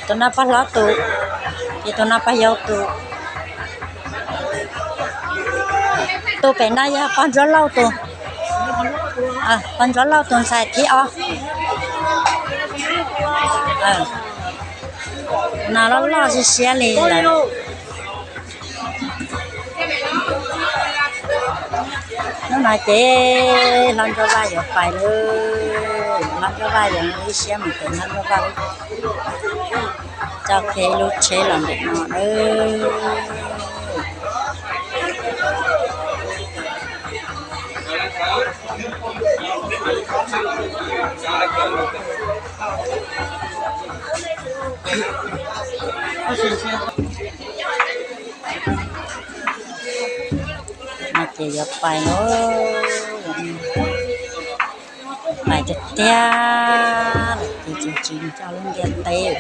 Tus no pog hlob tus, ces tus no pog yau tus. Tus pem no yog pog Ntsuab Lauj tus, pog Ntsuab Lauj tus ntxhais thib ob. No loj loj siab siab li lawm. Hnub no ces hlob Ntsuab Vaj yuav pais lawm, hlob Ntsuab Vaj yuav ib siab mus pem hlob Ntsuab Vaj lub txoj kev lub tsheb los ntawm no lawm. No ces yuav pais lawm, pais tiag tiag lawm ces tsis tsis nco lub ntiaj teb.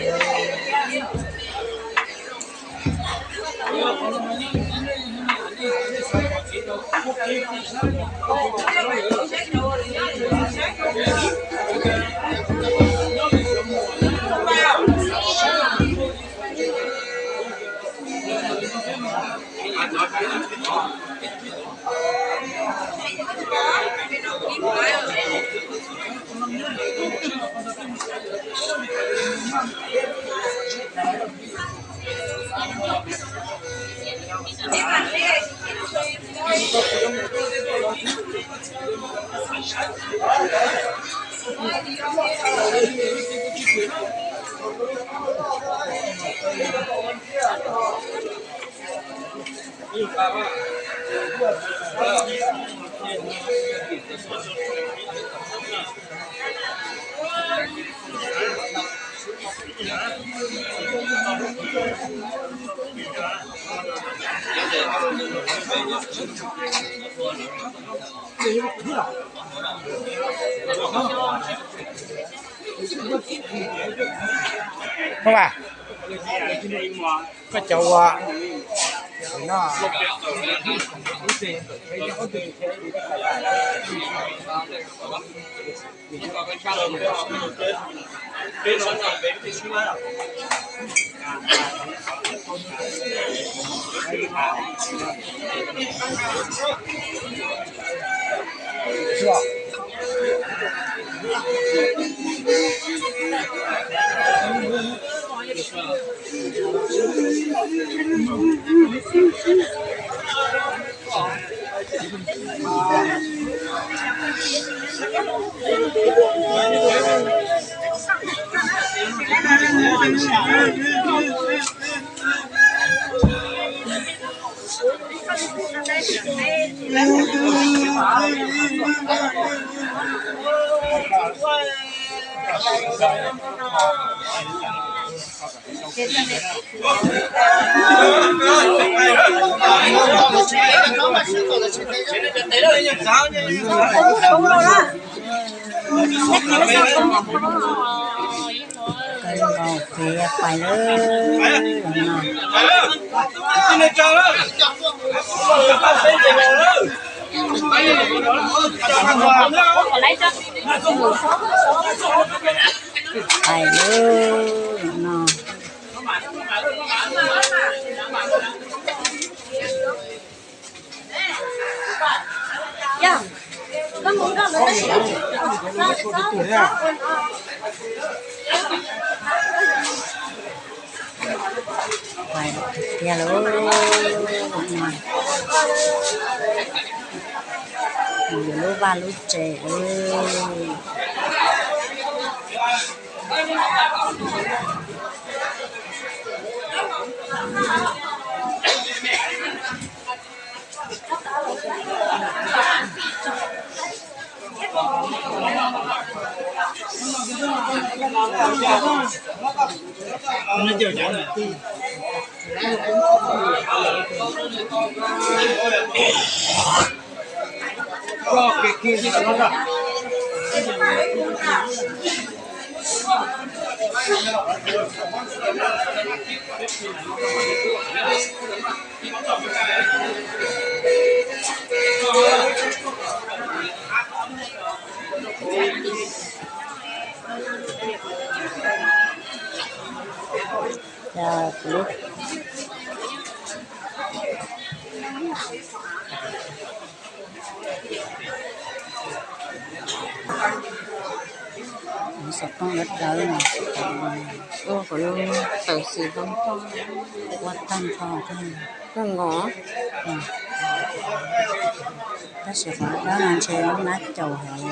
Koj cov ua no. Pais lawm. Pais lawm no. Pais tiag lauj, lub vaj lub tsev lauj. Xov tooj dawb dawb no, ua kuv lub tawm xim zoo, ua tag nrho thiab. Tab sis qhov dawb no ntshe lub nab caus hauv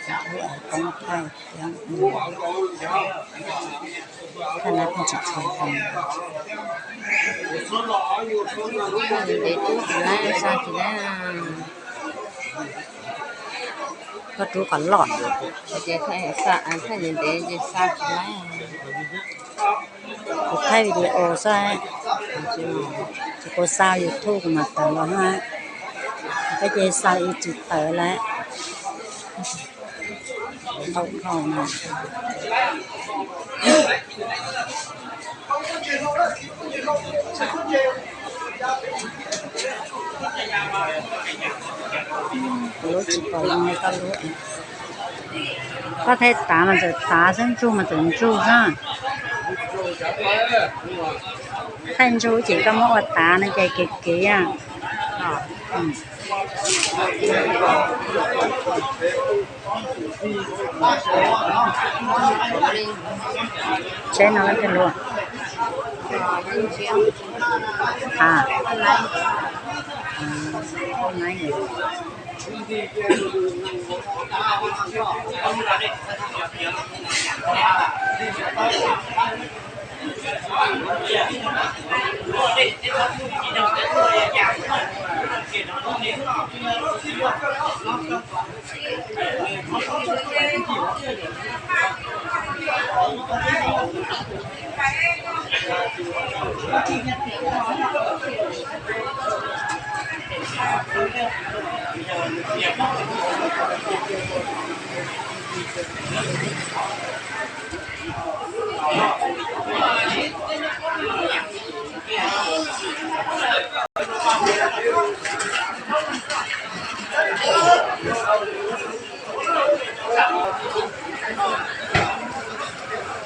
thiab, lub av koob thaij thiab. Thaij no tsis tshua zoo. Ntev tub tsis laib, xa tsis laib. Koj rub kom loj. Ces thaij ntev ntev ces xa tsis laib. Kuv thaij video xwb, ces kuv xa YouTube kuv mam tawm los na. Koj ces xa ib tsis tawm lawm. Ntau dhau no. Kuv lub tsis pom zoo li koj lub. Koj thaij tav mas txawm tav xwb, ntsug mas txawm ntsug xwb. Thaij ntsug ces koj muab ua tav no ces kev kev. Tsheb no lawv tiag luaj. A,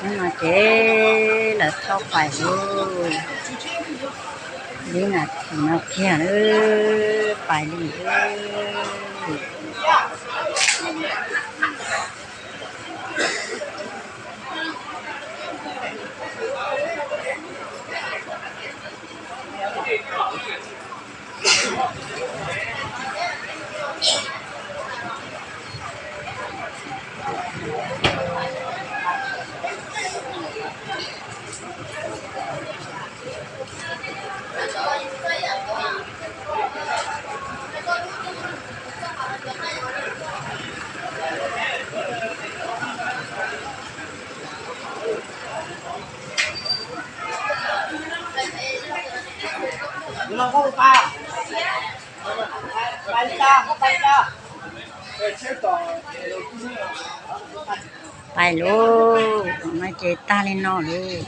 Hnub no ces lawv thauj pais lub, lub nas this no kiag lawm, pais li lawm. Pais lauj, no ces tag li no lauj.